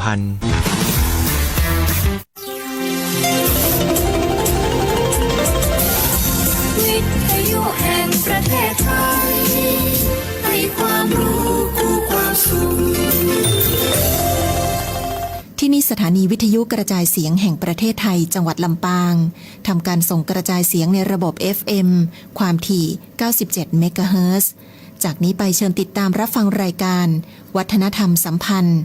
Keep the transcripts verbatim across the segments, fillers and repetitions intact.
พันธ์ วิทยุแห่งประเทศไทย ให้ความรู้คู่ความสุข ที่นี่สถานีวิทยุกระจายเสียงแห่งประเทศไทย จังหวัดลำปาง ทำการส่งกระจายเสียงในระบบ เอฟเอ็ม ความถี่ เก้าสิบเจ็ด เมกะเฮิรตซ์ จากนี้ไปเชิญติดตามรับฟังรายการ วัฒนธรรมสัมพันธ์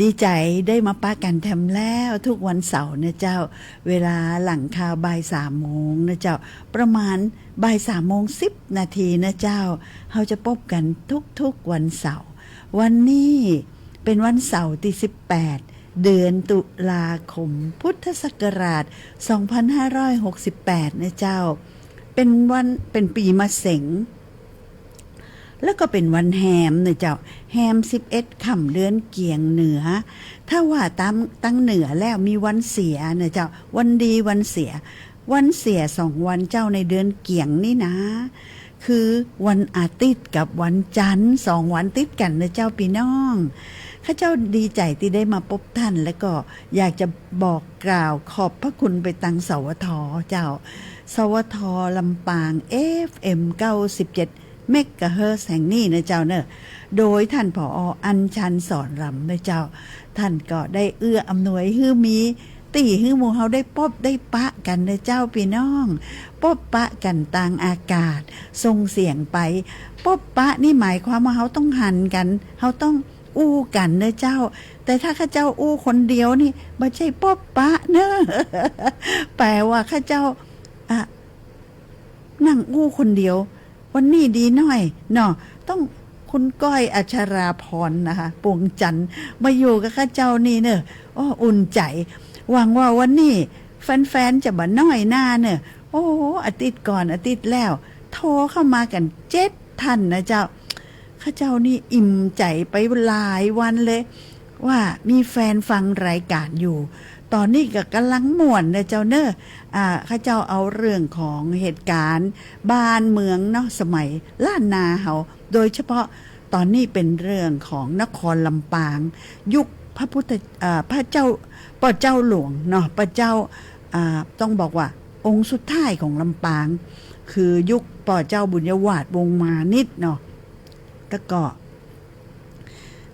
ดีใจ๋ได้มาปะกั๋นแถมแล้ว ทุกวันเสาร์นะเจ้า เวลาหลังข่าวบ่ายสามโมงนะเจ้า ประมาณบ่ายสามโมงสิบนาทีนะเจ้า เฮาจะปบกั๋นทุกๆวันเสาร์ วันนี้เป๋นวันเสาร์ตี้สิบแปด เดือนตุลาคม พุทธศักราช สองพันห้าร้อยหกสิบแปด นะเจ้า เป็นวัน เป็นปีมะเสง แล้วก็เป็นวันแฮมนะเจ้า แฮมสิบเอ็ดค่ำเดือนเกียงเหนือ ถ้าว่าตาง ตางเหนือแล้วมีวันเสียนะเจ้า วันดีวันเสีย วันเสียสองวันเจ้าในเดือนเกียงนี่นะ คือวันอาทิตย์กับวันจันทร์ สองวันติดกั๋นนะเจ้าปี้น้อง ข้าเจ้าดีใจ๋ตี้ได้มาปบท่าน แล้วก็อยากจะบอกกล่าวขอบพระคุณไปตาง สวท เจ้า สวท ลำปาง เอฟเอ็ม เก้าสิบเจ็ด เมกะเฮิรตซ์แห่งนี้นะเจ้าเนอะ โดยท่าน ผอ อัญชัน สอนรำ นะเจ้า ท่านก็ได้เอื้ออำนวยหื้อมี ตี้หื้อหมู่เฮาได้ปบได้ปะกั๋นนะเจ้าปี้น้อง ปบปะกั๋นตางอากาศ ส่งเสียงไป ปบปะนี่หมายความว่าเฮาต้องหันกั๋น เฮาต้องอู้กั๋นนะเจ้า แต่ถ้าข้าเจ้าอู้คนเดียวนี่ บ่ใจ้ปบปะเนอะ แปลว่าข้าเจ้า อะ นั่งอู้คนเดียว วันนี้ดีหน้อยเนาะ ต้องคุณก้อยอัชราพรนะคะ ปวงจันทร์ มาอยู่กับข้าเจ้านี่เนอะ โอ้ อุ่นใจ๋ หวังว่าวันนี้แฟนๆ จะบ่น้อยหน้าเนอะ โอ้ อาทิตย์ก่อนอาทิตย์แล้ว โทรเข้ามากั๋นเจ็ดท่านนะเจ้า ข้าเจ้านี่อิ่มใจ๋ไปหลายวันเลย ว่ามีแฟนฟังรายก๋านอยู่ ต๋อนนี้ก็ก่ำลังม่วนนะเจ้าเนอะ อ่า ข้าเจ้าเอาเรื่องของเหตุก๋ารณ์บ้านเมืองเนาะ สมัยล้านนาเฮา โดยเฉพาะต๋อนนี้เป๋นเรื่องของนครลำปาง ยุคพระพุทธ เอ่อ พระเจ้า ป้อเจ้าหลวงเนาะ ป้อเจ้า อ่า ต้องบอกว่าองค์สุดท้ายของลำปาง คือยุคป้อเจ้าบุญยวาทวงศ์มานิชเนาะ แล้วก็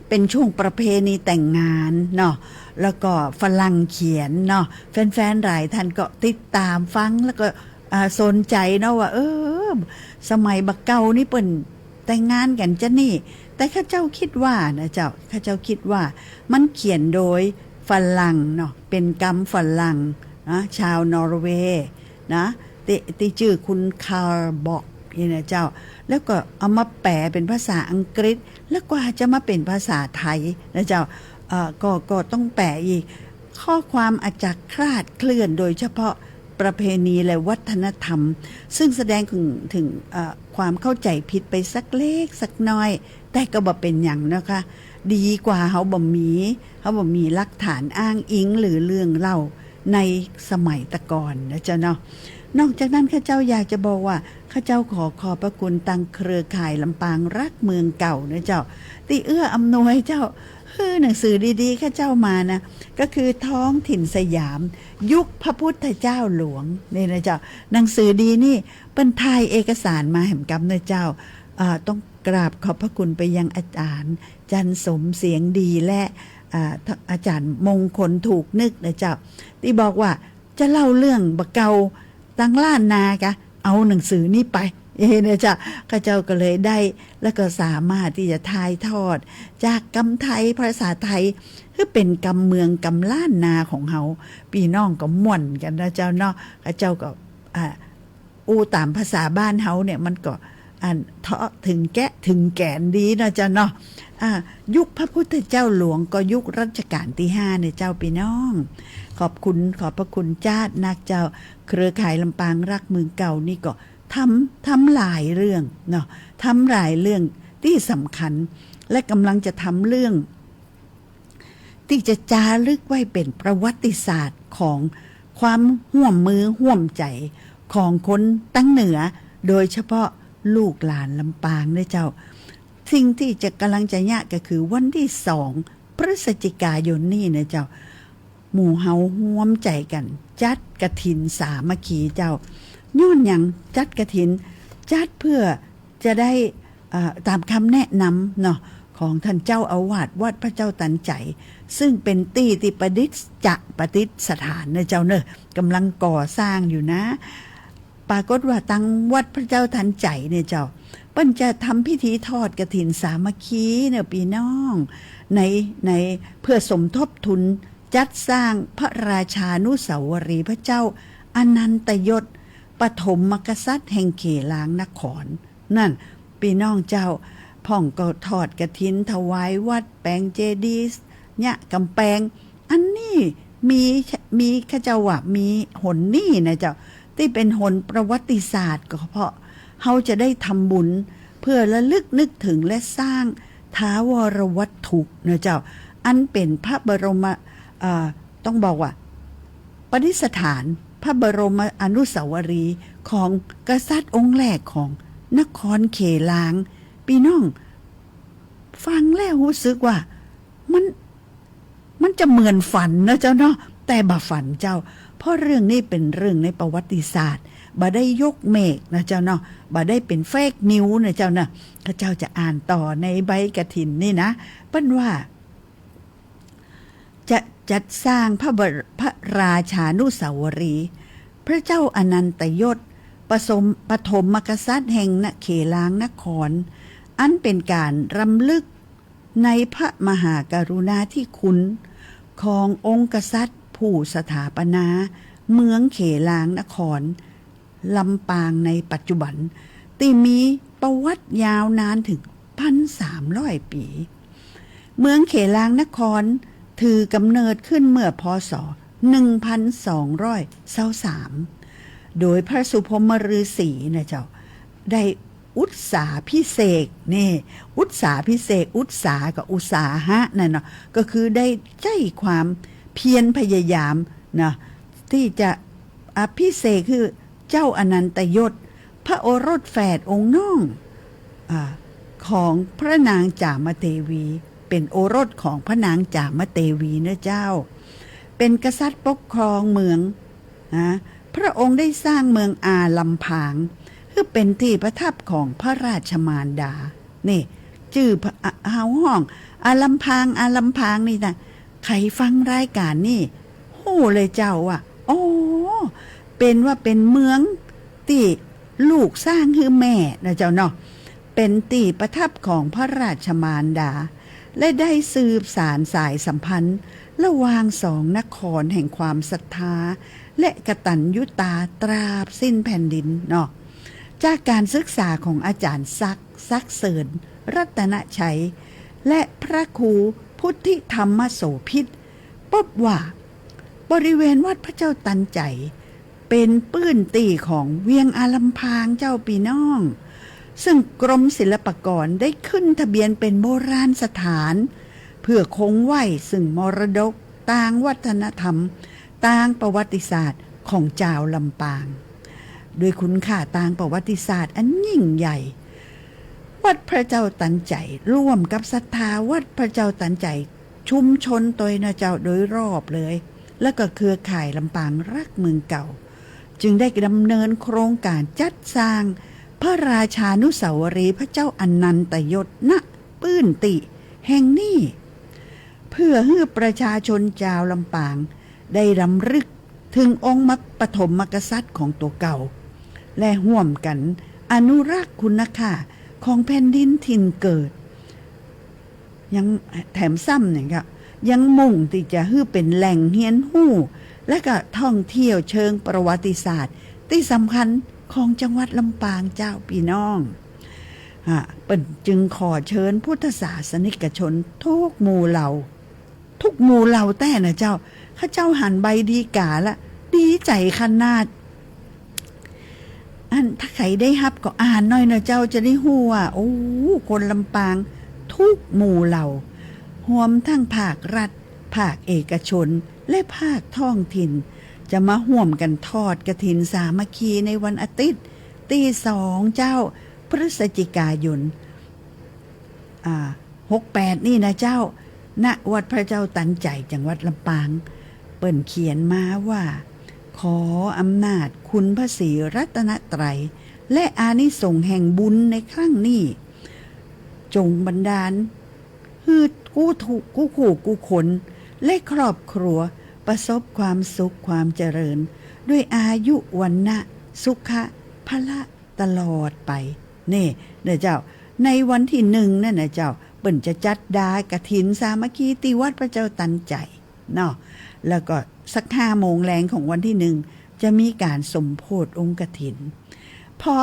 เป๋นช่วงประเพณีแต่งงานเนาะ แล้วก็ฝรั่งเขียนเนาะ แฟนๆ หลายท่านก็ติดต๋ามฟัง แล้วก็ อ่า สนใจ๋เนาะว่า เออ สมัยบ่าเก่านี่เปิ้นแต่งงานกั๋นจานี่ แต่ข้าเจ้ากึ๊ดว่านะเจ้า ข้าเจ้ากึ๊ดว่ามันเขียนโดยฝรั่งเนาะ เป๋นกำฝรั่งนะ ชาวนอร์เวย์ นะ ตี้ ตี้จื้อคุณคาร์ลบอกนี่นะเจ้า แล้วก็เอามาแป๋เป๋นภาษาอังกฤษ แล้วกว่าจะมาเป๋นภาษาไทยนะเจ้า เอ่อ ก็ ก็ต้องแป๋อีก ข้อความอาจจะคลาดเคลื่อน โดยเฉพาะประเพณีและวัฒนธรรม ซึ่งแสดงถึง ถึง เอ่อ ความเข้าใจ๋ผิดไปสักเล็กสักน้อย แต่ก็บ่เป๋นหยังนะคะ ดีกว่าเฮาบ่มี เฮาบ่มีหลักฐานอ้างอิงหรือเรื่องเล่าในสมัยแต่ก่อนนะเจ้าเนาะ นอกจากนั้นข้าเจ้าอยากจะบอกว่า ข้าเจ้าขอขอบพระคุณตางเครือข่ายลำปางรักเมืองเก่านะเจ้า ตี้เอื้ออำนวยเจ้า หื้อหนังสือดีๆ ข้าเจ้ามานะ ก็คือท้องถิ่นสยาม ยุคพระพุทธเจ้าหลวง นี่นะเจ้า หนังสือดีนี่เปิ้นถ่ายเอกสารมาแหมกำนะเจ้า เอ่อ ต้อง กราบขอบพระคุณไปยังอาจ๋ารย์จันทร์สมเสียงดี และ อ่า อาจ๋ารย์มงคลถูกนึกนะเจ้า ตี้บอกว่าจะเล่าเรื่องบ่าเก่าตางล้านนากะ เอาหนังสือนี้ไป เออ นะเจ้า ข้าเจ้าก็เลยได้ แล้วก็สามารถตี้จะถ่ายทอดจากกำไทย ภาษาไทย หื้อเป๋นกำเมืองกำล้านนาของเฮา ปี้น้องก็ม่วนกั๋นนะเจ้าเนาะ ข้าเจ้าก็ อ่า อู้ต๋ามภาษาบ้านเฮาเนี่ยมันก็ อัน เทาะเถิงแกะเถิงแก๋นดีเนาะเจ้าเนาะ อ่า ยุคพระพุทธเจ้าหลวงก็ยุครัชกาลตี้ห้าเนี่ยเจ้าปี้น้อง ขอบคุณ ขอบพระคุณจ๊าดนักเจ้า เครือข่ายลำปางรักเมืองเก่านี่ก็ทำ ทำหลายเรื่องเนาะ ทำหลายเรื่องตี้สำคัญ และก่ำลังจะทำเรื่อง ตี้จะจารึกไว้เป๋นประวัติศาสตร์ของความฮ่วมมือฮ่วมใจ๋ของคนตางเหนือ โดยเฉพาะลูกหลานลำปางเน่อเจ้า สิ่งตี้จะก่ำลังจะเยียะก็คือวันตี้สองพฤศจิกายนนี่เน่อเจ้า หมู่เฮาฮ่วมใจ๋กั๋นจัดกฐินสามัคคีเจ้า ย้อนหยังจัดกฐิน จัดเพื่อ จะได้ เอ่อ ต๋ามกำแนะนำเนาะ ของต้านเจ้าอาวาสวัดพระเจ้าตันใจ๋ ซึ่งเป๋นตี้ตี้ประดิษจะประดิษฐานเน่อเจ้าเน่อ ก่ำลังก่อสร้างอยู่นะ ปรากฏว่าตางวัดพระเจ้าตันใจ๋เนี่ยเจ้า เปิ้นจะทำพิธีทอดกฐินสามัคคีเน่อปี้น้อง ใน ใน เพื่อสมทบทุนจัดสร้างพระราชานุสาวรีย์พระเจ้าอนันตยศ ปฐมกษัตริย์แห่งเขลางนคร นั่น ปี้น้องเจ้า พ่องก็ทอดกฐินถวายวัด แป๋งเจดีย์ เยียะก๋ำแปง อันนี้มี มี ข้าเจ้าว่ามีหนนี้นะเจ้า ตี้เป๋นหนประวัติศาสตร์ ก็เพราะเฮาจะได้ทำบุญเพื่อระลึกนึกถึงและสร้างถาวรวัตถุนะเจ้า อันเป๋นพระบรม เอ่อ ต้องบอกว่า ประดิษฐานพระบรมอนุสาวรีย์ของกษัตริย์องค์แรกของนครเขลาง ปี้น้อง ฟังแล้วฮู้สึกว่ามัน มันจะเหมือนฝันนะเจ้าเนาะ แต่บ่ฝันเจ้า เพราะเรื่องนี้เป๋นเรื่องในประวัติศาสตร์ บ่ได้ยกเมกนะเจ้าเนาะ บ่ได้เป๋นเฟกนิวส์นะเจ้านะ ข้าเจ้าจะอ่านต่อในใบกฐินนี่นะ เปิ้นว่า จะจัดสร้างพระบร- พระราชานุสาวรีย์ พระเจ้าอนันตยศ ปสม- ปฐมกษัตริย์แห่งน- เขลางนคร อันเป๋นก๋านรำลึกในพระมหากรุณาธิคุณขององค์กษัตริย์ผู้สถาปนาเมืองเขลางนคร ลำปางในปัจจุบัน ตี้มีประวัติยาวนานเถิงพันสามร้อยปี๋ เมืองเขลางนครถือกำเนิดขึ้นเมื่อ พ.ศ. หนึ่งพันสองร้อยซาวสาม โดยพระสุพรหมฤๅษีนะเจ้า ได้อุตสาภิเษก นี่ อุตสาภิเษก อุตสากับอุตสาหะนั่นเนาะ ก็คือได้ใจ๊ความเพียรพยายามนะ ตี้จะอภิเษกหื้อเจ้าอนันตยศ พระโอรสแฝดองค์น้อง อ่า ของพระนางจามเทวี เป๋นโอรสของพระนางจามเทวีเนาะเจ้า เป๋นกษัตริย์ปกครองเมือง นะ พระองค์ได้สร้างเมืองอาลำพาง หื้อเป๋นตี้ประทับของพระราชมารดา นี่ จื้อพระ อ่ะ เฮาฮ้อง อาลำพาง อาลำพางนี่นะ ใผฟังรายก๋านนี่ ฮู้เลยเจ้าว่า อ๋อ เป๋นว่าเป๋นเมืองตี้ลูกสร้างหื้อแม่นะเจ้าเนาะ เป๋นตี้ประทับของพระราชมารดา และได้สืบสานสายสัมพันธ์ระหว่างสองนครแห่งความศรัทธา และกตัญญูตาตราบสิ้นแผ่นดินเนาะ จากก๋านศึกษาของอาจ๋ารย์ศักดิ์ ศักดิ์เสริญ รัตนชัย และพระครูพุทธิธรรมโสภิต ปบว่า บริเวณวัดพระเจ้าตันใจ๋ เป๋นปื้นตี้ของเวียงอาลำพางเจ้าปี้น้อง ซึ่งกรมศิลปากรได้ขึ้นทะเบียนเป๋นโบราณสถาน เพื่อคงไว้ซึ่งมรดกตางวัฒนธรรม ตางประวัติศาสตร์ของจาวลำปาง ด้วยคุณค่าตางประวัติศาสตร์อันยิ่งใหญ่ วัดพระเจ้าตันใจ๋ร่วมกับศรัทธาวัดพระเจ้าตันใจ๋ ชุมชนตวยนะเจ้าโดยรอบเลย แล้วก็เครือข่ายลำปางรักเมืองเก่า จึงได้ดำเนินโครงก๋านจัดสร้างพระราชานุสาวรีย์พระเจ้าอนันตยศ ณ ปื้นตี้แห่งนี้ เพื่อหื้อประชาชนจาวลำปางได้รำลึกเถิงองค์ปฐมกษัตริย์ของตั๋วเก่า และฮ่วมกั๋นอนุรักษ์คุณค่าของแผ่นดินถิ่นเกิด ยังแถมซ้ำเนี่ยก็ยังมุ่งตี้จะหื้อเป๋นแหล่งเฮียนฮู้ และก็ท่องเที่ยวเชิงประวัติศาสตร์ตี้สำคัญของจังหวัดลำปางเจ้าปี้น้อง อ่ะ เปิ้นจึงขอเชิญพุทธศาสนิกชนทุกหมู่เหล่า ทุกหมู่เหล่าแต๊นะเจ้า ข้าเจ้าหันใบดีก๋าละ ดีใจ๋ขนาด อันถ้าใผได้ฮับก็อ่านหน่อยนะเจ้า จะได้ฮู้ว่า โอ้ คนลำปางทุกหมู่เหล่า รวมทั้งภาครัฐ ภาคเอกชน และภาคท้องถิ่น จะมาฮ่วมกั๋นทอดกฐินสามัคคีในวันอาทิตย์ตี้สองเจ้า พฤศจิกายน อ่า หกแปดนี่นะเจ้า ณ วัดพระเจ้าตันใจ๋ จังหวัดลำปาง เปิ้นเขียนมาว่า ขออำนาจคุณพระศรีรัตนตรัย และอานิสงส์แห่งบุญในครั้งนี้ จงบันดาลหื้อกู้ทุ- กู้คู่กู้คน และครอบครัวประสบความสุขความเจริญ ด้วยอายุวรรณะสุขะพละ ตลอดไป นี่นะเจ้า ในวันตี้หนึ่งนั่นนะเจ้า เปิ้นจะจัดดากฐินสามัคคีตี้วัดพระเจ้าตันใจ๋เนาะ แล้วก็สักห้าโมงแลงของวันตี้หนึ่ง จะมีก๋านสมโภชองค์กฐิน พอ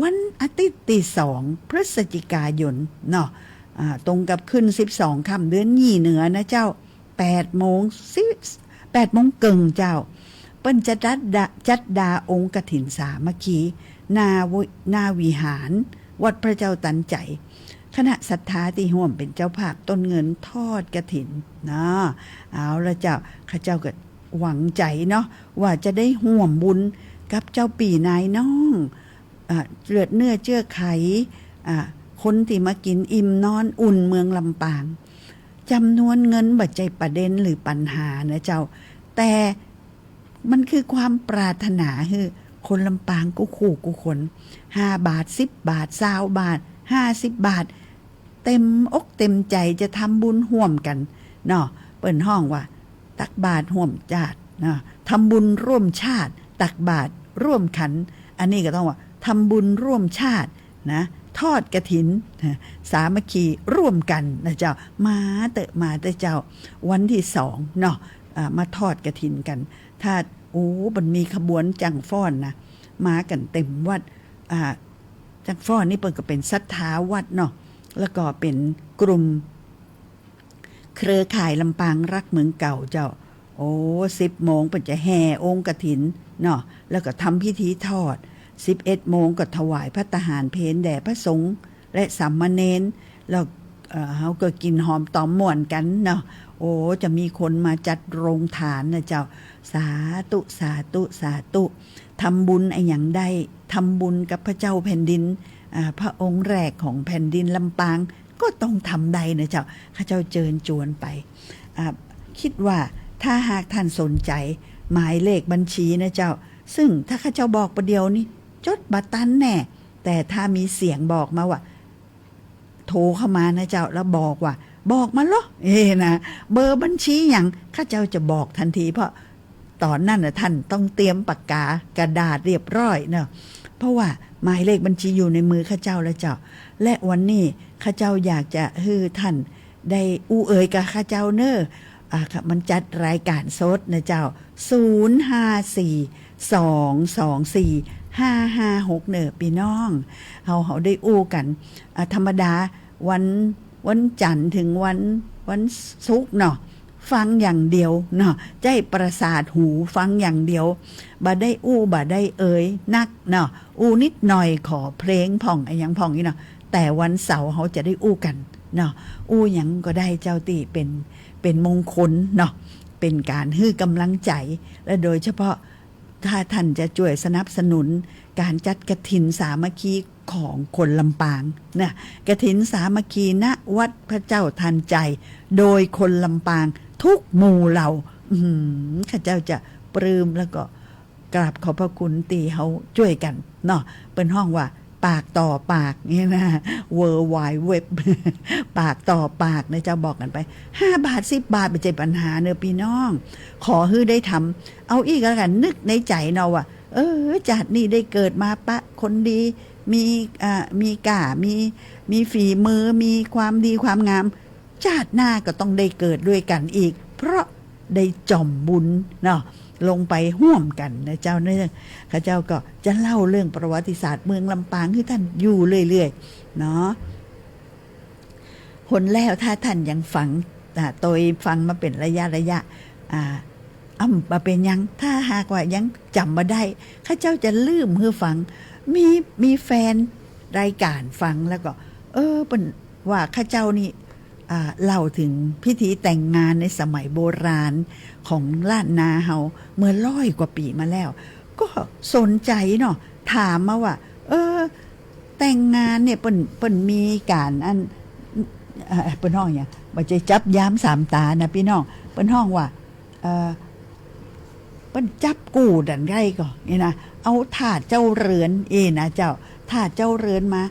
วันอาทิตย์ตี้สอง พฤศจิกายนเนาะ อ่า ตรงกับขึ้นสิบสองค่ำเดือนยี่เหนือนะเจ้า แปดโมงสิ แปดโมงเกิ่งเจ้า เปิ้นจะจัดดา จัดดาองค์กฐินสามัคคี หน้าวิ หน้าวิหารวัดพระเจ้าตันใจ๋ คณะศรัทธาตี้ฮ่วมเป๋นเจ้าภาพต้นเงินทอดกฐินเนาะ เอาละเจ้า ข้าเจ้าก็หวังใจ๋เนาะ ว่าจะได้ฮ่วมบุญกับเจ้าปี้นายน้อง อ่า เลือดเนื้อเจื้อไข อ่า คนตี้มากิ๋นอิ่มนอนอุ่นเมืองลำปาง จ๋ำนวนเงินบ่ใจ้ประเด็นหรือปัญหานะเจ้า แต่มันคือความปรารถนาหื้อคนลำปางกู้คู่กู้คน ห้าบาท สิบบาท ซาวบาท ห้าสิบบาท เต็มอกเต็มใจ๋จะทำบุญฮ่วมกั๋นเนาะ เปิ้นฮ้องว่า ตักบาตรฮ่วมจาติเนาะ ทำบุญร่วมชาติ ตักบาตรร่วมขัน อันนี้ก็ต้องว่าทำบุญร่วมชาตินะ ทอดกฐินนะ สามัคคีร่วมกั๋นนะเจ้า มาเต๊อะ มาเต๊อะเจ้า วันตี้สองเนาะ อ่า มาทอดกฐินกั๋น ถ้า โอ้ มันมีขบวนจั้งฟ้อนนะ มากั๋นเต็มวัด อ่า จั้งฟ้อนนี่เปิ้นก็เป๋นศรัทธาวัดเนาะ แล้วก็เป๋นกลุ่ม เครือข่ายลำปางรักเมืองเก่าเจ้า โอ้ สิบโมงเปิ้นจะแห่องค์กฐินเนาะ แล้วก็ทำพิธีทอด สิบเอ็ดโมงก็ถวายภัตตาหารเพลแด่พระสงฆ์และสามเณร แล้ว เอ่อ เฮาก็กิ๋นหอมต๋อมม่วนกั๋นเนาะ โอ้ จะมีคนมาจัดโรงทานนะเจ้า สาธุ สาธุ สาธุ ทำบุญอะหยังได้ ทำบุญกับพระเจ้าแผ่นดิน อ่า พระองค์แรกของแผ่นดินลำปาง ก็ต้องทำได้นะเจ้า ข้าเจ้าเจิญจวนไป อ่า กึ๊ดว่าถ้าหากต้านสนใจ๋ หมายเลขบัญชีนะเจ้า ซึ่งถ้าข้าเจ้าบอกประเดี๋ยวนี้ จดบ่ตันแน่ แต่ถ้ามีเสียงบอกมาว่า โทรเข้ามานะเจ้า แล้วบอกว่า บอกมาลอ เอ้นะ เบอร์บัญชีหยัง ข้าเจ้าจะบอกตันที เพราะ ต๋อนนั้นน่ะต้านต้องเตรียมปากกากระดาษเรียบร้อยเนาะ เพราะว่าหมายเลขบัญชีอยู่ในมือข้าเจ้าแล้วเจ้า และวันนี้ข้าเจ้าอยากจะหื้อต้านได้อู้เอ่ยกับข้าเจ้าเน่อ อ่า ค่ะ มันจัดรายก๋านสดนะเจ้า ศูนย์ห้าสี่ สองสองสี่ ห้าห้าหก เน่อปี้น้อง เฮา เฮาได้อู้กั๋น อ่า ธรรมดาวัน วันจันทร์เถิงวัน วันศุกร์เนาะ ฟังอย่างเดียวเนาะ ใจ๊ประสาทหูฟังอย่างเดียว บ่ได้อู้บ่ได้เอ่ยนักเนาะ อู้นิดหน่อย ขอเพลงพ่องอะหยังพ่องอี้เนาะ แต่วันเสาร์เฮาจะได้อู้กั๋นเนาะ อู้หยังก็ได้เจ้าตี้เป๋น เป๋นมงคลเนาะ เป๋นก๋านหื้อก๋ำลังใจ๋ และโดยเฉพาะ ถ้าต้านจะจ้วยสนับสนุนก๋านจัดกฐินสามัคคีของคนลำปางนะ กฐินสามัคคี ณ วัดพระเจ้าทันใจ โดยคนลำปางทุกหมู่เหล่า อื้อหือ ข้าเจ้าจะปลื้มแล้วก็กราบขอบพระคุณตี้เฮาจ้วยกั๋นเนาะ เปิ้นฮ้องว่าปากต่อปากนี่นะ World Wide Web ปากต่อปากนะเจ้า บอกกั๋นไป ห้าบาท สิบบาท บ่ใจ้ปัญหาเน่อปี้น้อง ขอหื้อได้ทำ เอาอี้ก็แล้วกั๋น นึกในใจ๋เนาะว่า เออ จาตินี้ได้เกิดมาปะคนดี มี อ่า มีก้า มี มีฝีมือ มีความดีความงาม จาติหน้าก็ต้องได้เกิดด้วยกั๋นอีก เพราะได้จ่อมบุญเนาะ ลงไปฮ่วมกั๋นนะเจ้าเน่อ ข้าเจ้าก็จะเล่าเรื่องประวัติศาสตร์เมืองลำปางหื้อต้านอยู่เรื่อยๆ เนาะ หนแล้วถ้าต้านยังฟัง อ่า โตยฟังมาเป๋นระยะระยะ อ่า อ้ำ บ่เป๋นหยัง ถ้าหากว่ายังจ๋ำบ่ได้ ข้าเจ้าจะเลื่อมหื้อฟัง มี มีแฟนรายก๋านฟังแล้วก็ เออ เปิ้นว่าข้าเจ้านี่ อ่า เล่าเถิงพิธีแต่งงานในสมัยโบราณของล้านนาเฮาเมื่อร้อยกว่าปี๋มาแล้ว ก็สนใจ๋เนาะ ถามมาว่า เออ แต่งงานเนี่ย เปิ้น เปิ้นมีก๋านอัน เอ่อ เปิ้นฮ้องหยัง บ่ใจ้จับยามสามต๋านะปี้น้อง เปิ้นฮ้องว่า เอ่อ เปิ้นจับกู้ตันใดก่อ นี่นะ เอาทาสเจ้าเรือน เอ้นะเจ้า ทาสเจ้าเรือนมา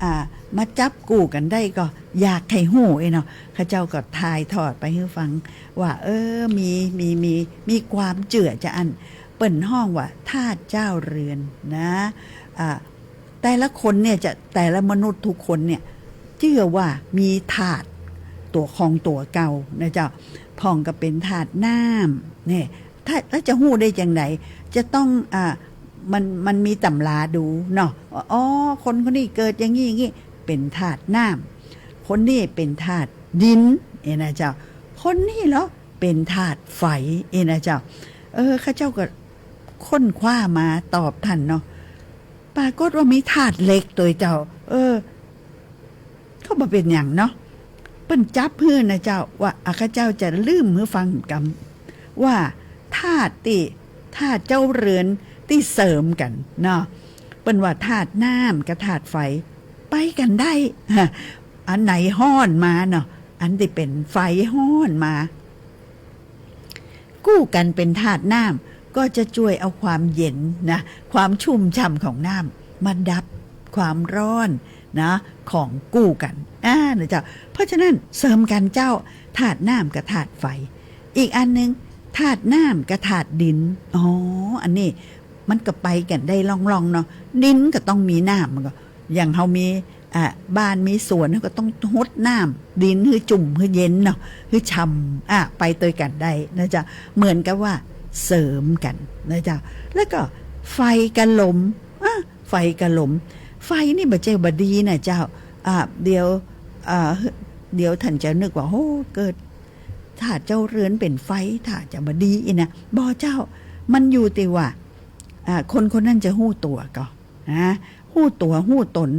อ่า มาจับกู้กั๋นได้ก่อ อยากใค่ฮู้ เอ้เนาะ ข้าเจ้าก็ถ่ายทอดไปหื้อฟัง ว่า เออ มี มี มี มีความเจื้อจาอั้น เปิ้นฮ้องว่าทาสเจ้าเรือนนะ อ่า แต่ละคนเนี่ยจะ แต่ละมนุษย์ทุกคนเนี่ย เจื้อว่ามีธาตุตั๋วของตั๋วเก่านะเจ้า พ่องก็เป๋นธาตุน้ำเนี่ย ถ้า แล้วจะฮู้ได้จั่งใด จะต้อง อ่า มัน มันมีต๋ำราดูเนาะ อ๋อ คนคนนี้เกิดอย่างนี้อย่างนี้ เป๋นธาตุน้ำ คนนี้เป๋นธาตุดิน เอ้นะเจ้า ค คนนี้เหรอ เป๋นธาตุไฟ เอ้ยนะเจ้า เออ ข้าเจ้าก็ค้นคว้ามาตอบต้านเนาะ ปรากฏว่ามีธาตุเหล็กตวยเจ้า เออ ก็บ่เป๋นหยังเนาะ เปิ้นจับหื้อนะเจ้า ว่า อ่ะ ข้าเจ้าจะเล่าหื้อฟังกำ ว่าธาตุตี้ ธาตุเจ้าเรือนตี้เสริมกั๋นเนาะ เปิ้นว่าธาตุน้ำกับธาตุไฟ ไปกั๋นได้ อันไหนฮ้อนมาเนาะ อันตี้เป๋นไฟฮ้อนมา กู้กั๋นเป๋นธาตุน้ำ ก็จะจ้วยเอาความเย็นนะ ความชุ่มฉ่ำของน้ำ มาดับความร้อนนะ ของกู้กั๋น อ่า นะเจ้า เพราะฉะนั้นเสริมกั๋นเจ้า ธาตุน้ำกับธาตุไฟ อีกอันนึ่ง ธาตุน้ำกับธาตุดิน อ๋อ อันนี้มันก็ไปกั๋นได้ล่องๆ เนาะ ดินก็ต้องมีน้ำ มันก็ อย่างเฮามี อ่ะ บ้านมีสวน เฮาก็ต้องฮดน้ำ ดินหื้อจุ่ม หื้อเย็นเนาะ หื้อฉ่ำ อ่ะ ไปตวยกั๋นได้นะเจ้า เหมือนกับว่าเสริมกั๋นนะเจ้า แล้วก็ไฟกับลม อ่ะ ไฟกับลม ไฟนี่บ่ใจ้บ่ดีนะเจ้า อ่ะ เดี๋ยว อ่ะ เดี๋ยวต้านจะนึกว่า โอ้ เกิดธาตุเจ้าเรือนเป๋นไฟ ถ้าจะบ่ดีอี้นะ บ่เจ้า มันอยู่ตี้ว่า อ่ะ คนคนนั้นจะฮู้ตั๋วก่อ นะ ฮู้ตั๋วฮู้ตน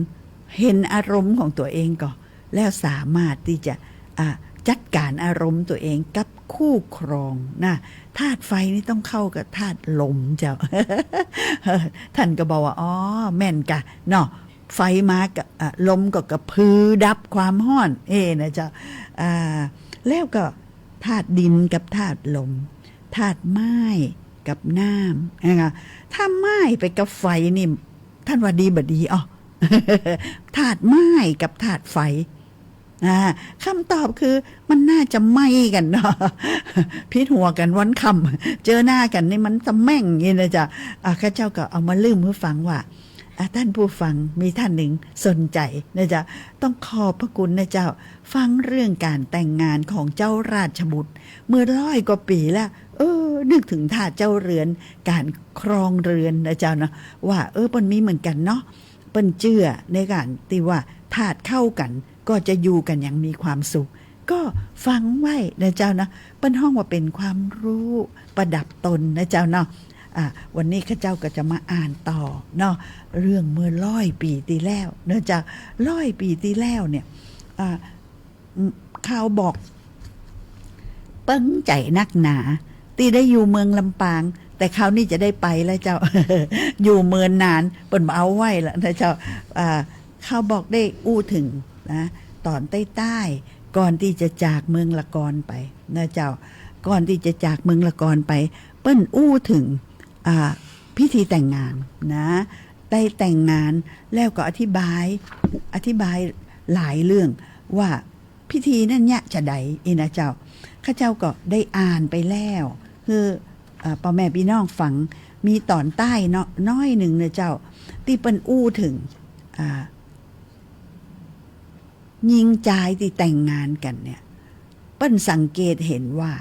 หันอารมณ์ของตั๋วเองก่อ แล้วสามารถตี้จะ อ่ะ จัดก๋านอารมณ์ตั๋วเองกับคู่ครองนะ ธาตุไฟนี่ต้องเข้ากับธาตุลมเจ้า ต้านก็บอกว่า อ๋อ แม่นก่ะเนาะ ไฟมาก็ อ่ะ ลมก็กระพือดับความฮ้อน เอ้ยนะเจ้า อ่า แล้วก็ธาตุดินกับธาตุลม ธาตุไม้กับน้ำ นะคะ ถ้าไม้ไปกับไฟนี่ ต้านว่าดีบ่ดี อ๋อ ธาตุไม้กับธาตุไฟ อ่า กำตอบคือมันน่าจะไหม้กั๋นเนาะ ผิดหัวกั๋นวันค่ำ เจอหน้ากั๋นนี่มันจะแม่งอี้นะเจ้า อ่า ข้าเจ้าก็เอามาเล่าหื้อฟังว่า อ่า ต้านผู้ฟังมีต้านนึ่งสนใจ๋นะเจ้า ต้องขอบพระคุณนะเจ้า ฟังเรื่องก๋านแต่งงานของเจ้าราชบุตร เมื่อร้อยกว่าปี๋แล้ว เออ นึกเถิงธาตุเจ้าเรือน ก๋านครองเรือนนะเจ้าเนาะ ว่า เออ เปิ้นมีเหมือนกั๋นเนาะ เปิ้นเจื้อในก๋านตี้ว่าธาตุเข้ากั๋น ก็จะอยู่กั๋นอย่างมีความสุข ก็ฟังไว้นะเจ้านะ เปิ้นฮ้องว่าเป๋นความฮู้ประดับตนนะเจ้าเนาะ อ่ะ วันนี้ข้าเจ้าก็จะมาอ่านต่อเนาะ เรื่องเมื่อร้อยปี๋ตี้แล้วนะเจ้า ร้อยปี๋ตี้แล้วเนี่ย อ่ะ อืม ข้าบอก เปิ้งใจ๋นักหนา ตี้ได้อยู่เมืองลำปาง แต่คราวนี้จะได้ไปแล้วเจ้า อยู่เมินนาน เปิ้นบ่เอาไว้ละนะเจ้า อ่า ข้าบอกได้อู้เถิงนะ ต๋อนใต้ๆ ก่อนตี้จะจากเมืองละกอนไปนะเจ้า ก่อนตี้จะจากเมืองละกอนไป เปิ้นอู้เถิง อ่า พิธีแต่งงานนะ ได้แต่งงานแล้วก็อธิบาย อธิบายหลายเรื่องว่าพิธีนั้นเนี่ยจะใดอี้นะเจ้า ข้าเจ้าก็ได้อ่านไปแล้ว คือ เอ่อ ป้อแม่ปี้น้องฟัง มีต๋อนใต้เนาะ น้อยนึ่งนะเจ้า ตี้เปิ้นอู้เถิง อ่า ญิงจายตี้แต่งงานกั๋นเนี่ย เปิ้นสังเกตหันว่า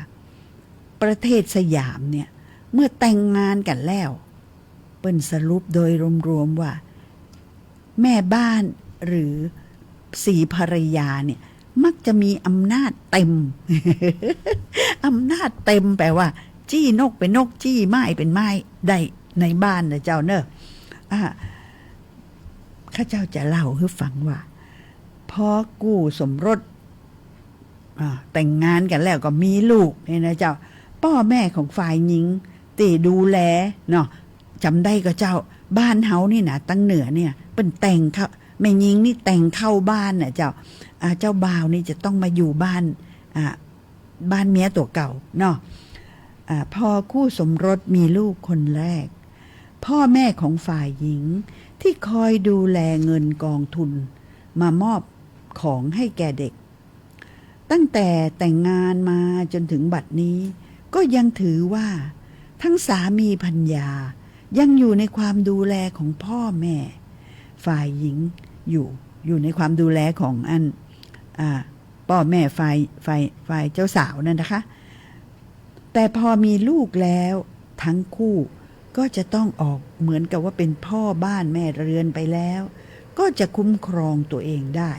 ประเทศสยามเนี่ย เมื่อแต่งงานกั๋นแล้ว เปิ้นสรุปโดยรวมๆ ว่า แม่บ้านหรือศรีภรรยาเนี่ย มักจะมีอำนาจเต็ม อำนาจเต็มแป๋ว่า จี้นกเป๋นนก จี้ไม้เป๋นไม้ได้ในบ้านนะเจ้าเนาะ อ่า ข้าเจ้าจะเล่าหื้อฟังว่า พอกู้สมรส อ่า แต่งงานกั๋นแล้วก็มีลูกเนี่ยนะเจ้า ป้อแม่ของฝ่ายญิงตี้ดูแลเนาะ จ๋ำได้ก่อเจ้า บ้านเฮานี่นะ ตังเหนือเนี่ย เปิ้นแต่งเข้า แม่ญิงนี่แต่งเข้าบ้านน่ะเจ้า อ่า เจ้าบ่าวนี่จะต้องมาอยู่บ้าน อ่า บ้านเมียตั๋วเก่าเนาะ อ่า พอคู่สมรสมีลูกคนแรก พ่อแม่ของฝ่ายหญิงที่คอยดูแลเงินกองทุนมามอบของให้แก่เด็ก ตั้งแต่แต่งงานมาจนถึงบัดนี้ ก็ยังถือว่าทั้งสามีภรรยายังอยู่ในความดูแลของพ่อแม่ ฝ่ายหญิงอยู่ อยู่ในความดูแลของอัน อ่า ป้อแม่ฝ่าย ฝ่าย ฝ่ายเจ้าสาวนั่นนะคะ แต่พอมีลูกแล้วทั้งคู่ก็จะต้องออกเหมือนกับว่าเป็นพ่อบ้านแม่เรือนไปแล้ว ก็จะคุ้มครองตัวเองได้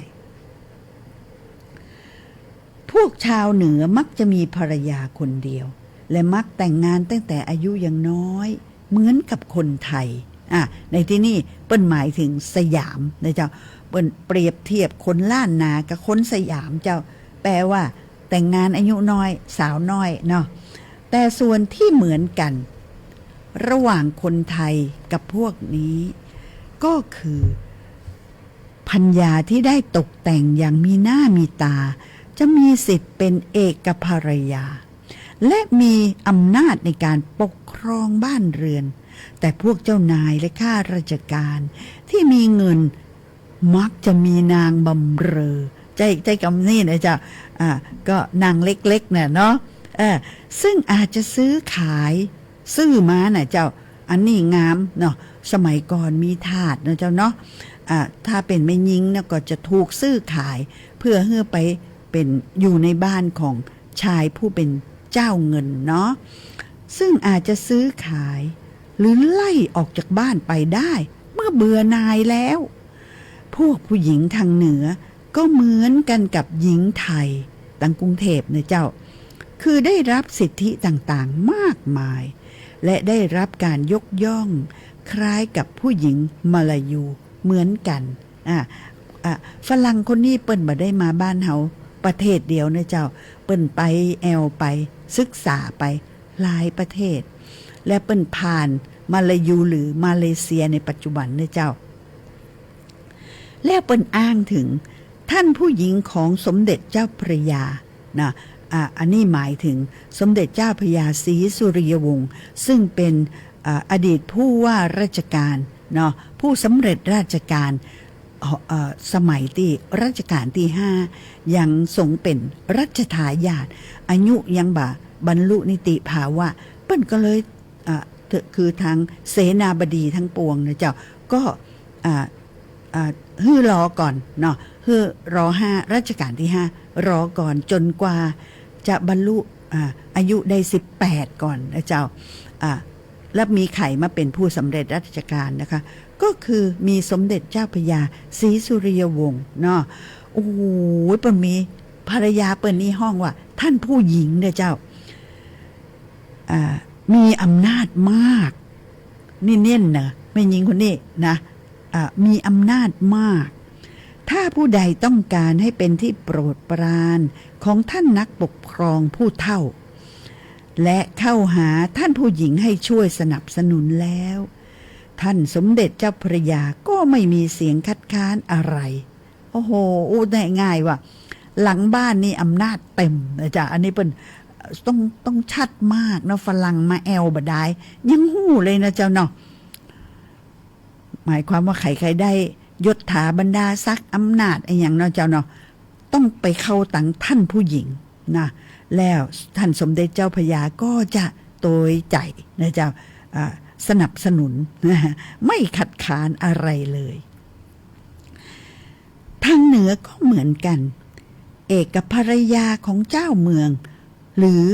พ พวกชาวเหนือมักจะมีภรรยาคนเดียว และมักแต่งงานตั้งแต่อายุยังน้อย เหมือนกับคนไทย อ่ะ ในตี้นี่เปิ้นหมายเถิงสยามนะเจ้า เปิ้นเปรียบเทียบคนล้านนากับคนสยามเจ้า แปลว่าแต่งงานอายุน้อย สาวน้อยเนาะ แต่ส่วนที่เหมือนกันระหว่างคนไทยกับพวกนี้ ก็คือ ภรรยาที่ได้ตกแต่งอย่างมีหน้ามีตา จะมีสิทธิ์เป็นเอกภรรยา และมีอำนาจในการปกครองบ้านเรือน แต่พวกเจ้านายและข้าราชการที่มีเงิน มักจะมีนางบำเรอ ใจ๊ ใจ๊กำนี้นะเจ้า อ่า ก็นางเล็กๆ น่ะเนาะ เออ ซึ่งอาจจะซื้อขาย ซื้อมาน่ะเจ้า อันนี้งามเนาะ สมัยก่อนมีทาสนะเจ้าเนาะ อ่า ถ้าเป๋นแม่ญิงเนี่ยก็จะถูกซื้อขาย เพื่อหื้อไปเป๋นอยู่ในบ้านของชายผู้เป๋นเจ้าเงินเนาะ ซึ่งอาจจะซื้อขาย หรือไล่ออกจากบ้านไปได้ เมื่อเบื่อหน่ายแล้ว พวกผู้หญิงทางเหนือก็เหมือนกันกับหญิงไทยตังกรุงเทพนะเจ้า คือได้รับสิทธิต่างๆ มากมาย และได้รับการยกย่องคล้ายกับผู้หญิงมลายูเหมือนกัน อ่ะ อ่ะ ฝรั่งคนนี้เปิ้นบ่ได้มาบ้านเฮาประเทศเดียวนะเจ้า เปิ้นไปแอ่วไป ศึกษาไปหลายประเทศ และเปิ้นผ่านมลายูหรือมาเลเซียในปัจจุบันนะเจ้า แล้วเปิ้นอ้างเถิงท่านผู้หญิงของสมเด็จเจ้าพระยานะ อ่ะ อันนี้หมายเถิงสมเด็จเจ้าพระยาศรีสุริยวงศ์ ซึ่งเป๋น อ่ะ อดีตผู้ว่าราชการเนาะ ผู้สำเร็จราชการ เอ่อ สมัยตี้รัชกาลตี้ห้า ยังทรงเป๋นรัชทายาท อายุยังบ่บรรลุนิติภาวะ เปิ้นก็เลย อ่ะ คือทางเสนาบดีทั้งปวงนะเจ้า ก็ อ่ะ อ่ะ หื้อรอก่อนเนาะ หื้อรอห้า รัชกาลตี้ห้า รอก่อนจนกว่าจะบรรลุ อ่ะ อายุได้สิบแปดก่อนนะเจ้า อ่ะ แล้วมีใผมาเป๋นผู้สำเร็จราชการนะคะ ก็คือมีสมเด็จเจ้าพระยาศรีสุริยวงศ์เนาะ โอ้โห เปิ้นมีภรรยาเปิ้นนี่ฮ้องว่าท่านผู้หญิงนะเจ้า อ่า มีอำนาจมาก นี่เน้นนะ แม่ญิงคนนี้นะ อ่า มีอำนาจมาก ถ้าผู้ใดต้องการให้เป็นที่โปรดปรานของท่านนักปกครองผู้เฒ่า และเข้าหาท่านผู้หญิงให้ช่วยสนับสนุนแล้ว ท่านสมเด็จเจ้าพระยาก็ไม่มีเสียงคัดค้านอะไร โอ้โห อู้ได้ง่ายว่ะ หลังบ้านนี่อำนาจเต็มนะจ๊ะ อันนี้เปิ้นต้อง ต้องชัดมากเนาะ ฝรั่งมาแอ่วบ่ดาย ยังฮู้เลยนะเจ้าเนาะ หมายความว่าใผๆ ได้ยศถาบรรดาศักดิ์อำนาจอะหยังเนาะเจ้าเนาะ ต้องไปเข้าตังท่านผู้หญิงนะ แล้วท่านสมเด็จเจ้าพระยาก็จะโตยใจ๋นะเจ้า อ่า สนับสนุน ไม่ขัดขานอะไรเลย ทางเหนือก็เหมือนกัน เอกภรรยาของเจ้าเมือง หรือ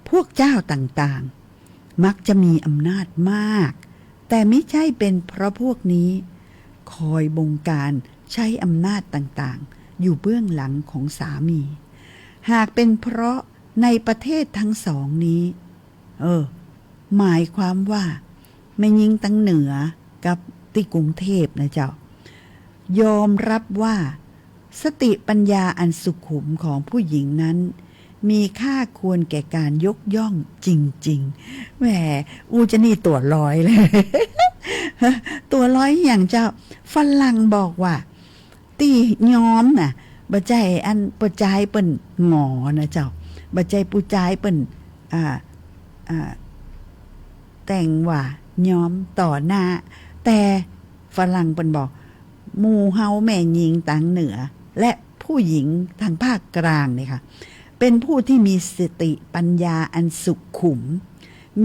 พวกเจ้าต่างๆ มักจะมีอำนาจมาก แต่มิใจ้เป็นเพราะพวกนี้คอยบงการใช้อำนาจต่างๆ อยู่เบื้องหลังของสามี หากเป็นเพราะในประเทศทั้งสองนี้ เออ หมายความว่าแม่ญิงตังเหนือกับตี้กรุงเทพนะเจ้า ยอมรับว่าสติปัญญาอันสุขุมของผู้หญิงนั้น มีค่าควรแก่การยกย่องจริงๆ แหม อู้จะนี่ตั๋วลอยเลย ตั๋วลอยอะหยังเจ้า ฝรั่งบอกว่า ตี้ยอมน่ะ บ่ใจ้อันผู้จายเปิ้นหงอนะเจ้า บ่ใจ้ผู้จายเปิ้น อ่า อ่า แต่งว่ายอมต่อหน้า แต่ฝรั่งเปิ้นบอก หมู่เฮาแม่ญิงตังเหนือ และผู้หญิงทางภาคกลางนี่ค่ะ เป็นผู้ที่มีสติปัญญาอันสุขุม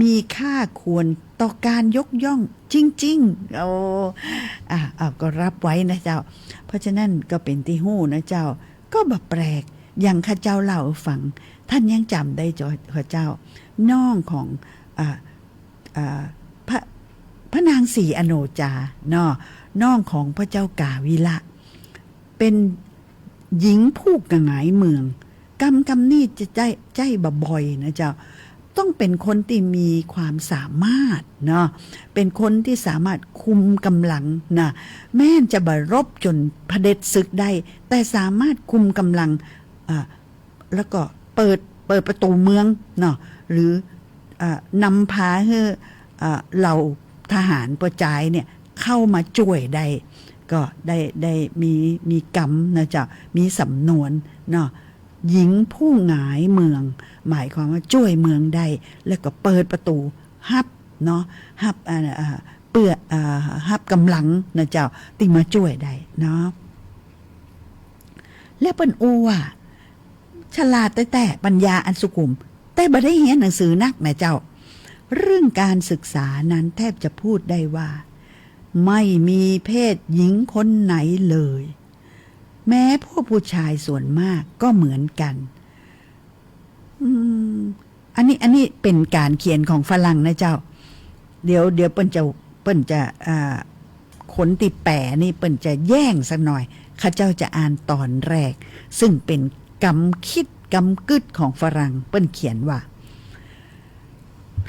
มีค่าควรต่อการยกย่องจริงๆ โอ้ อ่ะ เอา ก็รับไว้นะเจ้า เพราะฉะนั้นก็เป๋นตี้ฮู้นะเจ้า ก็บ่แปลก อย่างข้าเจ้าเล่าหื้อฟัง ต้านยังจ๋ำได้เจ้า ข้าเจ้า น้องของ อ่า อ่า พระ พระนางศรีอโนจาเนาะ น้องของพระเจ้ากาวิละ เป๋นหญิงผู้กระหงายเมือง กำ กำนี้จะใจ๊ ใจ๊บ่บ่อยนะเจ้า ต้องเป๋นคนตี้มีความสามารถเนาะ เป๋นคนตี้สามารถคุมก๋ำลังนะ แม้นจะบ่รบจ๋นผด็จศึกได้ แต่สามารถคุมก๋ำลัง อ่า แล้วก็เปิด เปิดประตู๋เมืองเนาะ หรือ อ่า นำพาหื้อ อ่า เหล่าทหารป้อจายเนี่ยเข้ามาจ้วยได้ ก็ได้ ได้มี มีกำนะเจ้า มีสำนวนเนาะ หญิงผู้หงายเมือง หมายความว่าจ้วยเมืองได้ แล้วก็เปิดประตู๋ฮับเนาะ ฮับ อ่า อ่า เปื้อ อ่า ฮับก๋ำลังนะเจ้า ตี้มาจ้วยได้เนาะ และเปิ้นอู้ว่า ฉลาดแต๊ๆ ปัญญาอันสุขุม แต่บ่ได้เฮียนหนังสือนักนะเจ้า เรื่องการศึกษานั้นแทบจะพูดได้ว่า ไม่มีเพศหญิงคนไหนเลย แม้พวกผู้ชายส่วนมากก็เหมือนกัน อืม อันนี้ อันนี้เป๋นก๋านเขียนของฝรั่งนะเจ้า เดี๋ยว เดี๋ยวเปิ้นจะ เปิ้นจะ อ่า คนตี้แปลนี่เปิ้นจะแย่งสักหน่อย ข้าเจ้าจะอ่านตอนแรก ซึ่งเป๋นกำคิดกำกึ๊ดของฝรั่ง เปิ้นเขียนว่า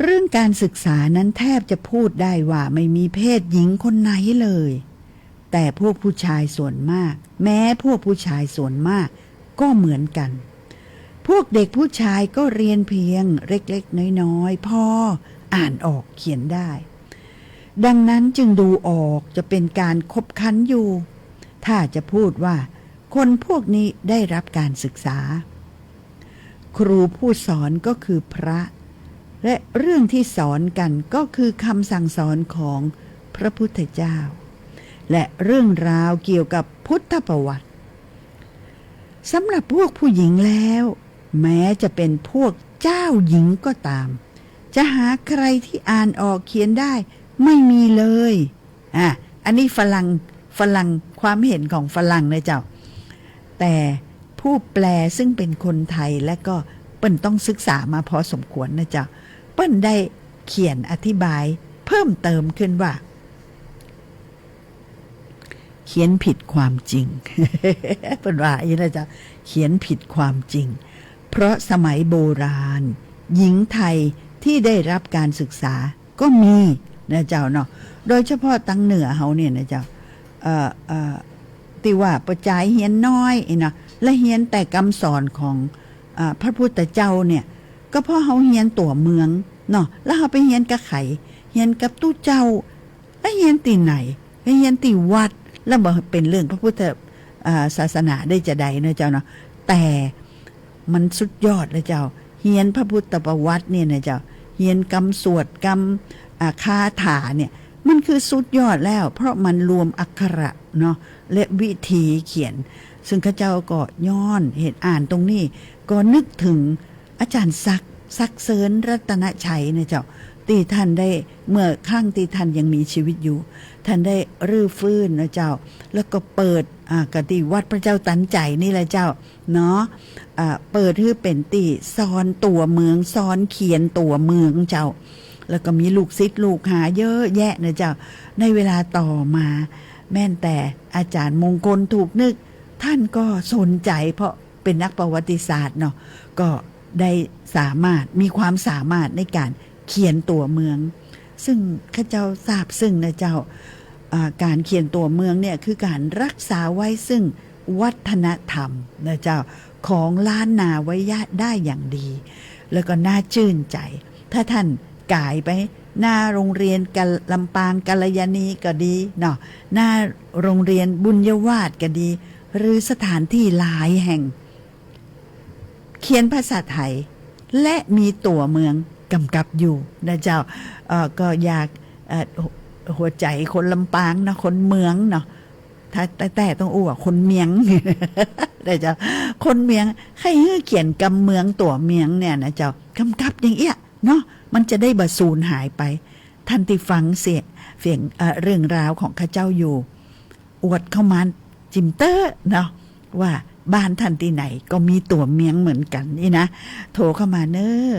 เรื่องการศึกษานั้นแทบจะพูดได้ว่าไม่มีเพศหญิงคนไหนเลย แต่พวกผู้ชายส่วนมาก แม้พวกผู้ชายส่วนมากก็เหมือนกัน พวกเด็กผู้ชายก็เรียนเพียงเล็กๆ น้อยๆ พออ่านออกเขียนได้ ดังนั้นจึงดูออกจะเป็นการขบขันอยู่ ถ้าจะพูดว่าคนพวกนี้ได้รับการศึกษา ครูผู้สอนก็คือพระ และเรื่องที่สอนกันก็คือคำสั่งสอนของพระพุทธเจ้า และเรื่องราวเกี่ยวกับพุทธประวัติ สำหรับพวกผู้หญิงแล้ว แม้จะเป็นพวกเจ้าหญิงก็ตาม จะหาใครที่อ่านออกเขียนได้ไม่มีเลย อ่ะ อันนี้ฝรั่ง ฝรั่ง ความเห็นของฝรั่งนะเจ้า แต่ผู้แปลซึ่งเป็นคนไทยและก็เปิ้นต้องศึกษามาพอสมควรนะเจ้า เปิ้นได้เขียนอธิบายเพิ่มเติมขึ้นว่า เขียนผิดความจริง เปิ้นว่าอย่างนี้นะเจ้า เขียนผิดความจริง เพราะสมัยโบราณ หญิงไทยที่ได้รับการศึกษาก็มีนะเจ้าเนาะ โดยเฉพาะตังเหนือเฮาเนี่ยนะเจ้า เอ่อ เอ่อ ตี้ว่าป้อจายเฮียนน้อยอี้นะ และเฮียนแต่กำสอนของ อ่า พระพุทธเจ้าเนี่ย ก็เพราะเฮาเฮียนตั๋วเมืองเนาะ แล้วเฮาไปเฮียนกับใผ เฮียนกับตุ๊เจ้า แล้วเฮียนตี้ไหน แล้วเฮียนตี้วัด แล้วบ่เป๋นเรื่องพระพุทธ อ่า ศาสนาได้จาใดเนาะเจ้าเนาะ แต่มันสุดยอดแล้วเจ้า เฮียนพระพุทธประวัติเนี่ยนะเจ้า เฮียนกำสวดกำ อ่า คาถาเนี่ย มันคือสุดยอดแล้ว เพราะมันรวมอักขระเนาะ และวิธีเขียน ซึ่งข้าเจ้าก็ย้อนเห็นอ่านตรงนี้ ก็นึกถึงอาจารย์ศักดิ์ ศักดิ์เสริญรัตนชัยนะเจ้า ตี้ท่านได้ เมื่อครั้งตี้ท่านยังมีชีวิตอยู่ ท่านได้รื้อฟื้นนะเจ้า แล้วก็เปิด อ่า ก็ตี้วัดพระเจ้าตันใจ๋นี่แหละเจ้า เนาะ อ่า เปิดหื้อเป๋นตี้สอนตั๋วเมือง สอนเขียนตั๋วเมืองเจ้า แล้วก็มีลูกศิษย์ลูกหาเยอะแยะนะเจ้า ในเวลาต่อมา แม้นแต่อาจารย์มงคลถูกนึก ท่านก็สนใจ๋ เพราะเป๋นนักประวัติศาสตร์เนาะ ก็ได้สามารถ มีความสามารถในก๋านเขียนตั๋วเมือง ซึ่งข้าเจ้าซาบซึ้งนะเจ้า อ่า ก๋านเขียนตั๋วเมืองเนี่ยคือก๋านรักษาไว้ซึ่งวัฒนธรรมนะเจ้า ของล้านนาไว้ได้อย่างดี แล้วก็น่าจื้นใจ๋ ถ้าท่านก๋ายไปหน้าโรงเรียนกัล ลำปางกัลยาณีก็ดีเนาะ หน้าโรงเรียนบุญยวาสก็ดี หรือสถานตี้หลายแห่ง เขียนภาษาไทย และมีตั๋วเมืองก๋ำกับอยู่นะเจ้า เอ่อ ก็อยาก เอ่อ หัว หัวใจ๋คนลำปางเนาะ คนเมืองเนาะ ถ้า แต่ แต่ต้องอู้ว่าคนเมียง นะเจ้า คนเมียง ใค่หื้อเขียนกำเมืองตั๋วเมืองเนี่ยนะเจ้า ก๋ำกับอย่างเอี้ยเนาะ มันจะได้บ่สูญหายไป ท่านตี้ฟังเสียง เสียง เอ่อ เรื่องราวของข้าเจ้าอยู่ อวดเข้ามาจิมเต๊อะเนาะ ว่าบ้านท่านตี้ไหนก็มีตั๋วเมืองเหมือนกั๋นนี่นะ โทรเข้ามาเน้อ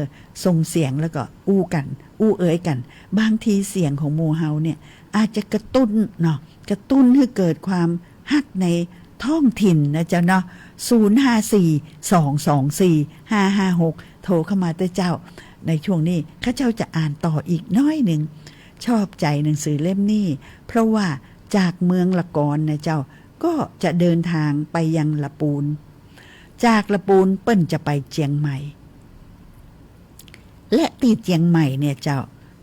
ส่งเสียงแล้วก็อู้กั๋น อู้เอ๋ยกั๋น บางทีเสียงของหมู่เฮาเนี่ย อาจจะกระตุ้นเนาะ กระตุ้นหื้อเกิดความฮักใน ท้องถิ่นนะเจ้าเนาะ ศูนย์ห้าสี่ สองสองสี่ ห้าห้าหก โทรเข้ามาเต๊อะเจ้า ในช่วงนี้ข้าเจ้าจะอ่านต่ออีกน้อยหนึ่ง ชอบใจ๋หนังสือเล่มนี้ เพราะว่าจากเมืองละกอนนะเจ้า ก็จะเดินทางไปยังละปูน จากละปูนเปิ้นจะไปเจียงใหม่ และตี้เจียงใหม่เนี่ยเจ้า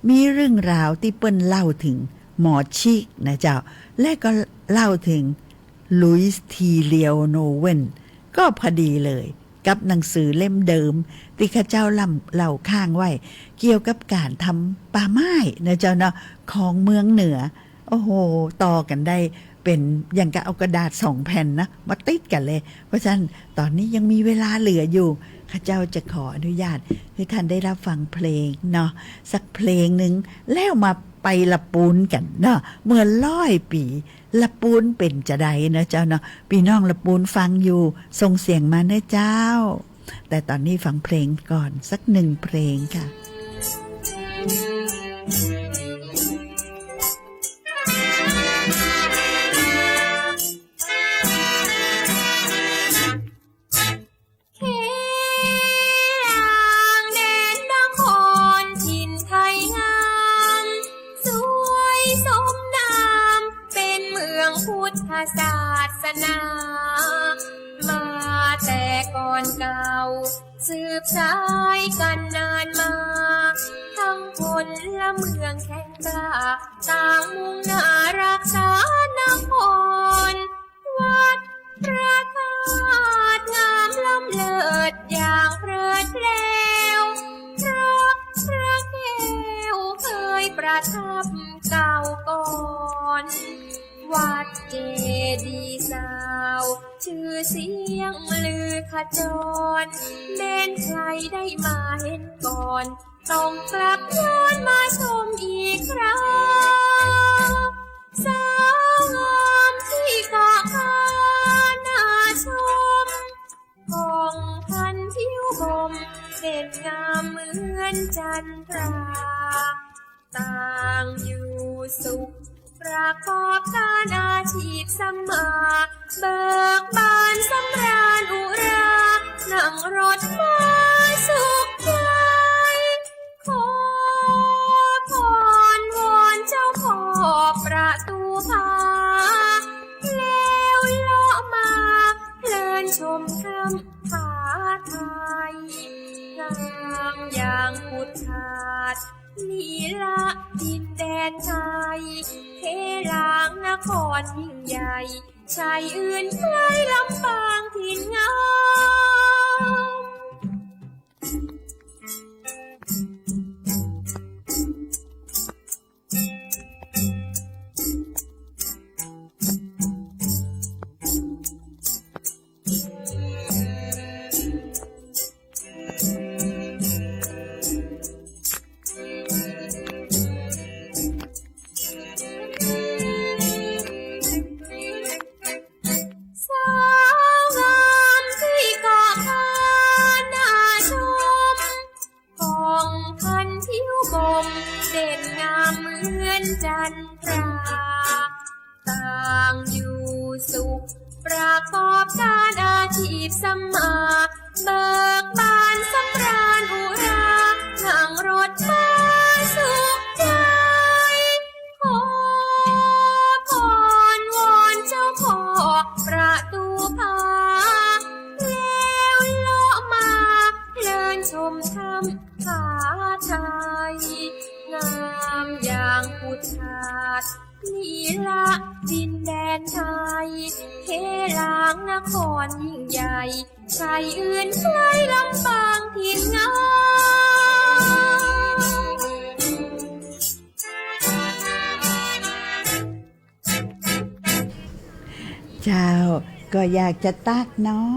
มีเรื่องราวตี้เปิ้นเล่าเถิงหมอชิกนะเจ้า และก็เล่าเถิงลุยส์ ทีเลียวโนเวน ก็พอดีเลยกับหนังสือเล่มเดิมตี้ข้าเจ้าล่ำ เล่าค้างไว้ เกี่ยวกับก๋านทำป่าไม้นะเจ้าเนาะ ของเมืองเหนือ โอ้โห ต่อกั๋นได้เป๋นอย่างกับเอากระดาษสองแผ่นนะ มาติดกั๋นเลย เพราะฉะนั้นต๋อนนี้ยังมีเวลาเหลืออยู่ ข้าเจ้าจะขออนุญาตหื้อต้านได้รับฟังเพลงเนาะ สักเพลงหนึ่ง แล้วมาไปละปูนกั๋นเนาะ เมื่อร้อยปี๋ ละปูนเป๋นจาใดนะเจ้าเนาะ ปี้น้องละปูนฟังอยู่ ส่งเสียงมาเน้อเจ้า แต่ต๋อนนี้ฟังเพลงก่อน สักหนึ่งเพลงค่ะ เขลางแดนนครถิ่นไทยงาม สวยสมนามเป๋นเมืองพุทธศาสนา มาแต่ก่อนเก่า สืบสายกั๋นนานมา ทั้งพลเมืองแข็งกล้า ต่างมุ่งหน้ารักษานคร วัดพระธาตุงามล้ำเลิศอย่างเพลิดเพลว เพราะพระแก้วเคยประทับเก่าก่อน วัดเจดีย์สาว ชื่อเสียงลือขจร แม้นใครได้มาเห็นก่อน ต้องกลับย้อนมาชมอีกครา สาวงามตี้เกาะคาน่าชม ผ่องพลันผิวพรม เด่นงามเหมือนจันทรา ต่างอยู่สุข ประกอบการอาชีพสำมา เบิกบานสำราญอุรา นั่งรถมาสุขใจ ขอพรวอนเจ้าพ่อประตูผา แล้วเลาะมาเพลินชมถ้ำผาไทย งามอย่างพุทธาตุ นี่ละดินแดนไทย เขลางนครยิ่งใหญ่ ใช่อื่นไกลลำปางถิ่นงาม สาวงามตี้เกาะคาน่าชม ผ่องพลันผิวพรม เด่นงามเหมือนจันทรา ต่างอยู่สุข ประกอบการอาชีพสำมา เบิกบานสำราญอุรา นั่งรถมาสุขใจ ขอพรวอนเจ้าพ่อประตูผา แล้วเลาะมาเพลินชมถ้ำผาไทย งามอย่างพุทธาตุ นี่ละดินแดนไทย เขลางนครยิ่งใหญ่ ใช่อื่นไกลลำปางถิ่นงาม เจ้า ก็อยากจะตั๊กเนาะ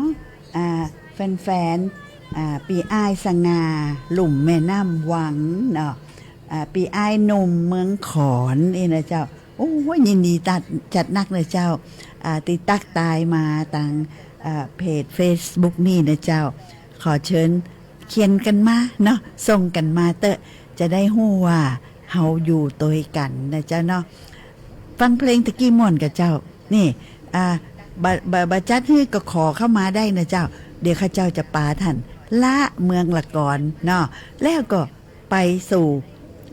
อ่า แฟนๆ อ่า ปี้อ้ายสง่า ลุ่มแม่น้ำวังเนาะ อ่า ปี้อ้ายหนุ่มเมืองขอนนี่นะเจ้า โอ้ย ยินดีตั๊ก จัดนักนะเจ้า อ่า ตี้ตั๊กตายมาตาง อ่า เพจเฟซบุ๊กนี่นะเจ้า ขอเชิญเขียนกั๋นมาเนาะ ส่งกั๋นมาเต๊อะ จะได้ฮู้ว่าเฮาอยู่ตวยกั๋นนะเจ้าเนาะ ฟังเพลงตะกี้ม่วนก่อเจ้า นี่ อ่า บ่ บ่ บ่จัดหื้อก็ขอเข้ามาได้นะเจ้า เดี๋ยวข้าเจ้าจะปาท่านละเมืองละกอนเนาะ แล้วก็ไปสู่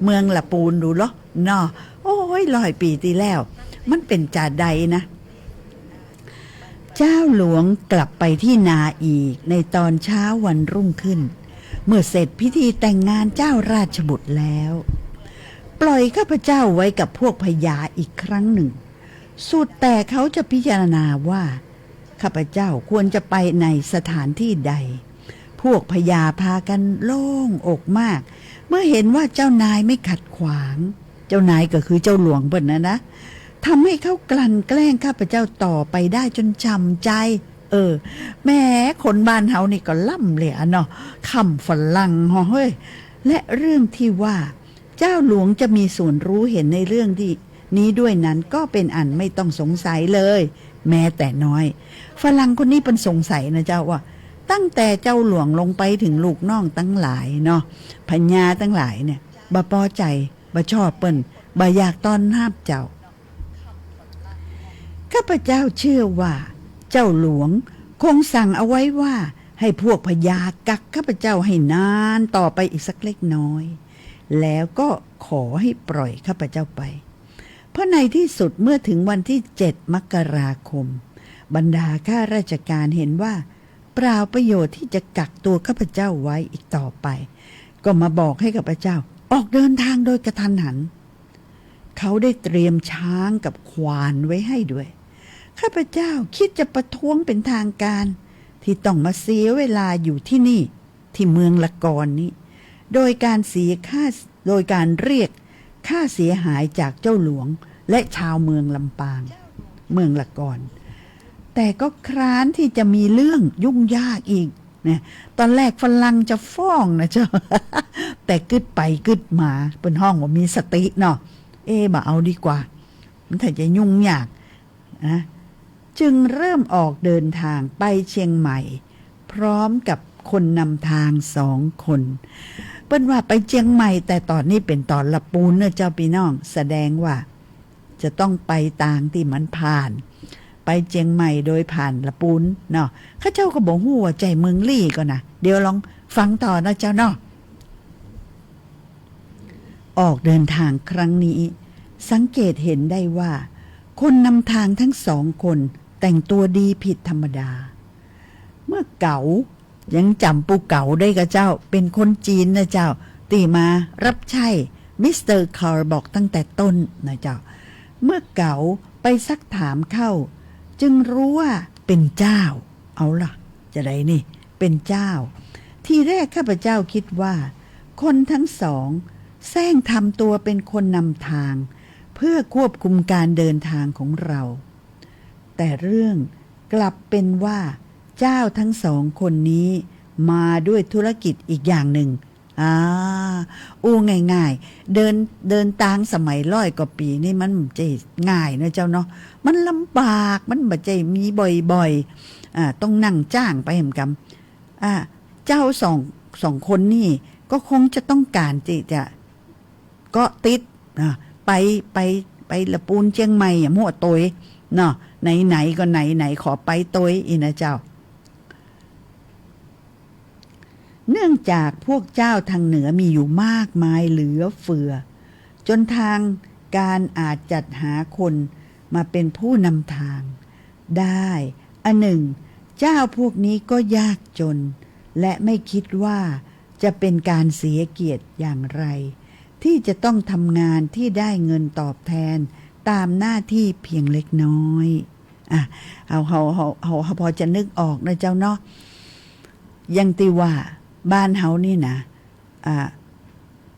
เมืองละปูนดูเนาะ โอ้ย ร้อยปี๋ตี้แล้ว มันเป๋นจาใดนะ เจ้าหลวงกลับไปที่นาอีกในตอนเช้าวันรุ่งขึ้น เมื่อเสร็จพิธีแต่งงานเจ้าราชบุตรแล้ว ปล่อยข้าพเจ้าไว้กับพวกพญาอีกครั้งหนึ่ง สุดแต่เขาจะพิจารณาว่า ข้าพเจ้าควรจะไปในสถานที่ใด พวกพญาพากันโล่งอกมาก เมื่อเห็นว่าเจ้านายไม่ขัดขวาง เจ้านายก็คือเจ้าหลวงเปิ้นนะนะ ทำให้เขากลั่นแกล้งข้าพเจ้าต่อไปได้จนฉ่ำใจ เออ แหม คนบ้านเฮานี่ก็ล้ำเหลือเนาะ คำฝรั่งเฮาะเฮ้ย และเรื่องที่ว่า เจ้าหลวงจะมีส่วนรู้เห็นในเรื่องที่ นี้ด้วยนั้นก็เป็นอันไม่ต้องสงสัยเลย แม้แต่น้อย ฝรั่งคนนี้เปิ้นสงสัยนะเจ้าว่า ตั้งแต่เจ้าหลวงลงไปถึงลูกน้องตังหลายเนาะ พญาตังหลายเนี่ย บ่ปอใจ๋ บ่ชอบเปิ้น บ่อยากต้อนฮับเจ้า ข้าพเจ้าเชื่อว่า เจ้าหลวงคงสั่งเอาไว้ว่า ให้พวกพญากักข้าพเจ้าให้นานต่อไปอีกสักเล็กน้อย แล้วก็ขอให้ปล่อยข้าพเจ้าไป เพราะในที่สุดเมื่อถึงวันที่เจ็ดมกราคม บรรดาข้าราชการเห็นว่า เปล่าประโยชน์ที่จะกักตัวข้าพเจ้าไว้อีกต่อไป ก็มาบอกให้ข้าพเจ้าออกเดินทางโดยกระทันหัน เขาได้เตรียมช้างกับขวานไว้ให้ด้วย ข้าพเจ้าคิดจะประท้วงเป็นทางการ ที่ต้องมาเสียเวลาอยู่ที่นี่ ที่เมืองละกอนนี้ โดยการเสียค่า โดยการเรียกค่าเสียหายจากเจ้าหลวงและชาวเมืองลำปาง เมืองละกอน แต่ก็คร้านที่จะมีเรื่องยุ่งยากอีกนะ ตอนแรกฝรั่งจะฟ้องนะเจ้า แต่กึ๊ดไปกึ๊ดมา เปิ้นฮ้องว่ามีสติเนาะ เอ๊ะ บ่เอาดีกว่า มันถ้าจะยุ่งยากนะ จึงเริ่มออกเดินทางไปเชียงใหม่ พร้อมกับคนนำทางสองคน เปิ้นว่าไปเจียงใหม่ แต่ต๋อนนี้เป๋นต๋อนละปูนเนาะเจ้าปี้น้อง แสดงว่าจะต้องไปตางตี้มันผ่าน ไปเจียงใหม่โดยผ่านละปูนเนาะ ข้าเจ้าก็บ่ฮู้ว่าใจ้เมืองลี้ก่อนะ เดี๋ยวลองฟังต่อนะเจ้าเนาะ ออกเดินทางครั้งนี้ สังเกตเห็นได้ว่า คนนำทางทั้งสองคนแต่งตัวดีผิดธรรมดา เมื่อเก๋า ยังจ๋ำปู่เก๋าได้ก่อเจ้า เป๋นคนจีนนะเจ้า ตี้มาฮับใจ๊มิสเตอร์คาร์ลบอกตั้งแต่ต้นนะเจ้า เมื่อเก๋าไปซักถามเข้า จึงฮู้ว่าเป๋นเจ้า เอาล่ะ จาใดนี่ เป๋นเจ้า ทีแรกข้าพเจ้าคิดว่า คนทั้งสองแสร้งทำตัวเป๋นคนนำทาง เพื่อควบคุมการเดินทางของเรา แต่เรื่องกลับเป๋นว่า เจ้าทั้งสองคนนี้มาด้วยธุรกิจอีกอย่างหนึ่ง อ่า อู้ง่ายๆ เดิน เดินตางสมัยร้อยกว่าปี๋นี่มันบ่ใจ้ง่ายนะเจ้าเนาะ มันลำบาก มันบ่ใจ้มีบ่อยๆ อ่า ต้องนั่งจ๊างไปแหมกำ อ่า เจ้าสอง สองคนนี่ก็คงจะต้องก๋านตี้จะเกาะติด อ่า ไป ไป ไปละปูนเจียงใหม่อะ มั่วตวยเนาะ ไหนๆ ก็ไหนๆ ขอไปตวยอี้นะเจ้า เนื่องจากพวกเจ้าทางเหนือมีอยู่มากมายเหลือเฟือ จนทางการอาจจัดหาคนมาเป็นผู้นำทางได้ อันหนึ่ง เจ้าพวกนี้ก็ยากจน และไม่คิดว่าจะเป็นการเสียเกียรติอย่างไร ที่จะต้องทำงานที่ได้เงินตอบแทนตามหน้าที่เพียงเล็กน้อย อ่ะ เอา เฮา เฮา เฮา เฮาพอจะนึกออกนะเจ้าเนาะ อย่างตี้ว่าบ้านเฮานี่นะ อ่า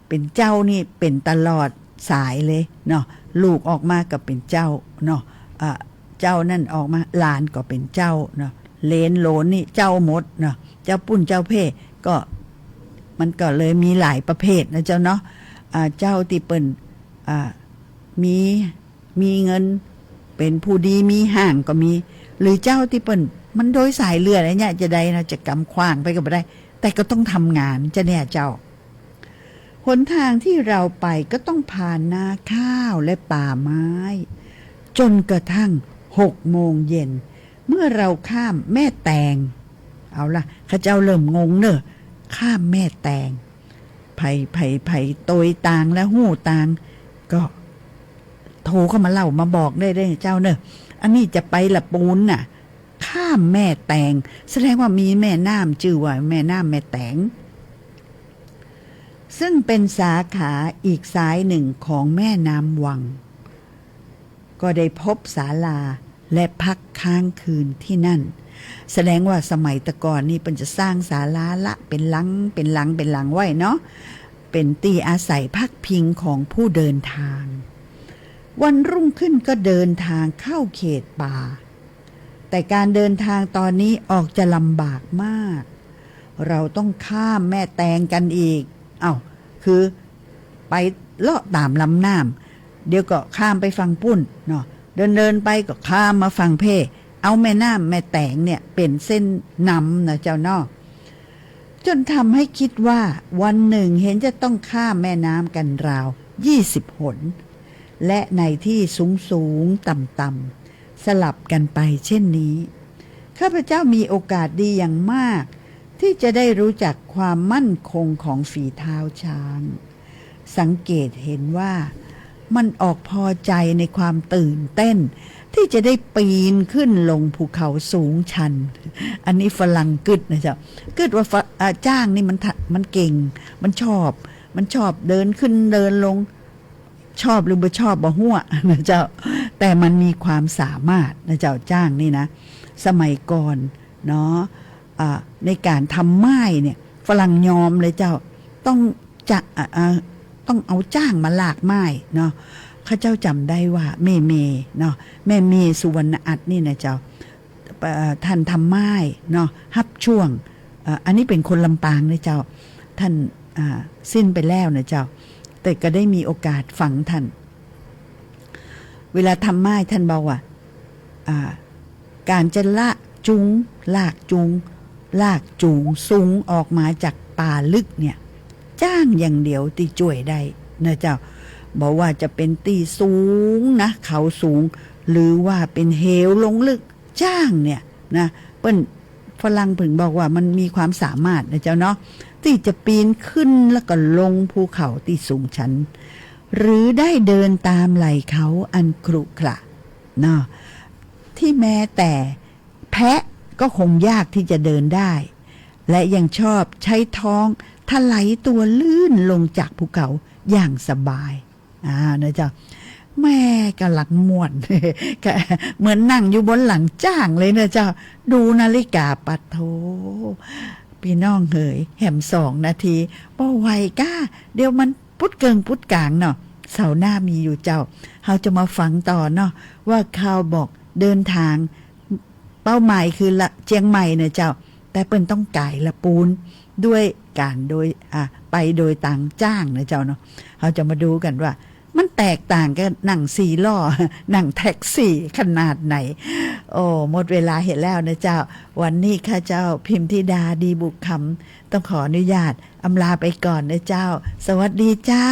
เป๋นเจ้านี่เป๋นตลอดสายเลยเนาะ ลูกออกมาก็เป๋นเจ้าเนาะ อ่า เจ้านั่นออกมา หลานก็เป๋นเจ้าเนาะ เหลนโหลนนี่เจ้าหมดเนาะ เจ้าปุ้นเจ้าเพ่ ก็ มันก็เลยมีหลายประเภทนะเจ้าเนาะ อ่า เจ้าตี้เปิ้น อ่า มี มีเงิน เป๋นผู้ดีมีฮ้างก็มี หรือเจ้าตี้เปิ้น มันโดยสายเลือดอะเนี่ย จาใดเนาะ จะกำขว้างไปก็บ่ได้ แต่ก็ต้องทำงาน จาเนี่ยเจ้า หนทางที่เราไปก็ต้องผ่านนาข้าวและป่าไม้ จนกระทั่งหกโมงเย็น เมื่อเราข้ามแม่แตง เอาละ ข้าเจ้าเริ่มงงเน่อ ข้ามแม่แตง ใผ ใผ ใผโตยตางและฮู้ตาง ก็โทรเข้ามาเล่ามาบอกได้เน่อเจ้าเน่อ อันนี้จะไปละปูนน่ะ ข้ามแม่แตง แสดงว่ามีแม่น้ำจื้อว่าแม่น้ำแม่แตง ซึ่งเป็นสาขาอีกสายหนึ่งของแม่น้ำวัง ก็ได้พบศาลาและพักค้างคืนที่นั่น แสดงว่าสมัยตะก่อนนี่เปิ้นจะสร้างศาลาละเป็นหลัง เป็นหลัง เป็นหลังไว้เนาะ เป็นตี้อาศัยพักพิงของผู้เดินทาง วันรุ่งขึ้นก็เดินทางเข้าเขตป่า แต่การเดินทางตอนนี้ออกจะลำบากมาก เราต้องข้ามแม่แตงกันอีก เอ้า คือไปเลาะต๋ามลำน้ำ เดี๋ยวก็ข้ามไปฝั่งปู้นเนาะ เดินๆ ไปก็ข้ามมาฝั่งเพ เอาแม่น้ำแม่แตงเนี่ยเป๋นเส้นนำนะเจ้าเนาะ จนทำให้คิดว่าวันหนึ่งเห็นจะต้องข้ามแม่น้ำกันราวยี่สิบหน และในที่สูงๆ ต่ำๆ สลับกันไปเช่นนี้ ข้าพเจ้ามีโอกาสดีอย่างมาก ที่จะได้รู้จักความมั่นคงของฝีเท้าช้าง สังเกตเห็นว่ามันออกพอใจในความตื่นเต้น ที่จะได้ปีนขึ้นลงภูเขาสูงชัน อันนี้ฝรั่งกึ๊ดนะเจ้า กึ๊ดว่าฝ- อ่า จ๊างนี่มันทะ- มันเก่ง มันชอบ มันชอบเดินขึ้นเดินลง ชอบหรือบ่ชอบบ่ฮู้นะเจ้า แต่มันมีความสามารถนะเจ้า จ๊างนี่นะ สมัยก่อนเนาะ อ่า ในก๋านทำม่ายเนี่ย ฝรั่งยอมเลยเจ้า ต้องจะ- อ่า อ่า ต้องเอาจ๊างมาลากม่ายเนาะ ข้าเจ้าจ๋ำได้ว่าแม่เมย์เนาะ แม่เมย์ สุวรรณอัตถ์นี่นะเจ้า เอ่อ ท่านทำม่ายเนาะ ฮับช่วง เอ่อ อันนี้เป๋นคนลำปางนะเจ้า ท่าน อ่า สิ้นไปแล้วนะเจ้า แต่ก็ได้มีโอกาสฟังท่าน เวลาทำม่ายท่านบอกว่า อ่า ก๋านจะละจุง ลากจุง ลากจูงสุงออกมาจากป่าลึกเนี่ย จ๊างอย่างเดียวตี้จ้วยได้นะเจ้า บ่ว่าจะเป๋นตี้สูงนะ เขาสูง หรือว่าเป๋นเหวลงลึก จ๊างเนี่ยนะ เปิ้น ฝรั่งเปิ้นบอกว่ามันมีความสามารถนะเจ้าเนาะ ตี้จะปีนขึ้นแล้วก็ลงภูเขาตี้สูงชัน หรือได้เดินต๋ามไหล่เขาอันขรุขระเนาะ ที่แม้แต่แพะก็คงยากที่จะเดินได้ และยังชอบใช้ท้องถลายตัวลื่นลงจากภูเขาอย่างสบาย อ่า นะเจ้า แม่ก่ำลังม่วน ก็เหมือนนั่งอยู่บนหลังจ๊างเลยนะเจ้า ดูนาฬิกา ปะโธ่ ปี้น้องเหย แหมสองนาที บ่ไหวก้า เดี๋ยวมันปุ๊ดเกิ่งปุ๊ดก๋างเนาะ เสาร์หน้ามีอยู่เจ้า เฮาจะมาฟังต่อเนาะ ว่าข่าวบอกเดินทาง เป้าหมายคือละ เจียงใหม่นะเจ้า แต่เปิ้นต้องก๋ายละปูนด้วยก๋านโดย อ่า ไปโดยตางจ๊างนะเจ้าเนาะ เฮาจะมาดูกั๋นว่า มันแตกต่างกับนั่งสี่ล้อ นั่งแท็กซี่ขนาดไหน โอ้ หมดเวลาเหียแล้วนะเจ้า วันนี้ข้าเจ้าพิมธิดา ดีบุกคำ ต้องขออนุญาตอำลาไปก่อนนะเจ้า สวัสดีเจ้า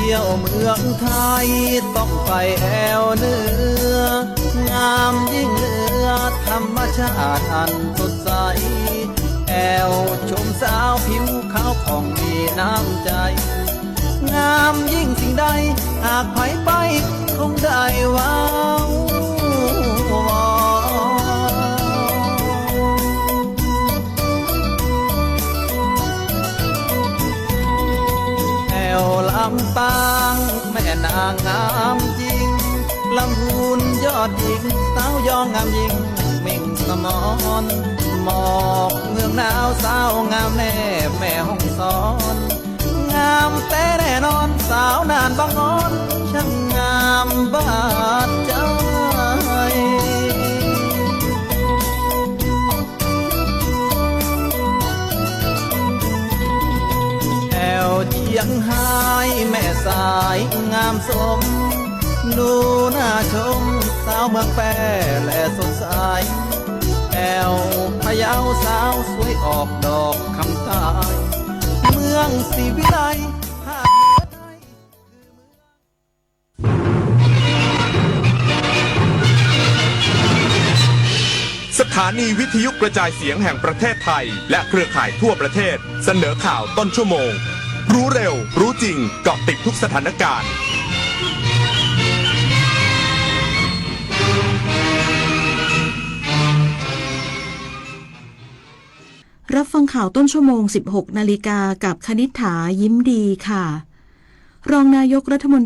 เที่ยวเมืองไทยต้องไปแอ่วเหนือ งามยิ่งเหลือธรรมชาติอันสดใส แอ่วชมสาวผิวขาวผ่องมีน้ำใจ งามยิ่งสิ่งใด หากใผไปคงได้ว้าว แอ่วลำปางแม่นางงามจริง ลำพูนยอดหญิง สาวยองงามยิ่ง มิ่งสมร หมอกเมืองหนาว สาวงามแน่ แม่ฮ่องสอน งามแต๊แน่นอน สาวน่านบางออน ช่างงามบาดเจ้า สายงามสม ดูน่าชม สาวเมืองแป้แลสดใส แอวพะเยาสาวสวยออกดอกคำใต้ เมืองศรีวิไล ภาคเหนือไทย สถานีวิทยุกระจายเสียงแห่งประเทศไทย และเครือข่ายทั่วประเทศ เสนอข่าวต้นชั่วโมง รู้เร็ว รู้จริง เกาะติดทุกสถานการณ์ รับฟังข่าวต้นชั่วโมง สิบหกนาฬิกา กับคณิษฐา ยิ้มดีค่ะ รองนายกรัฐมนตรี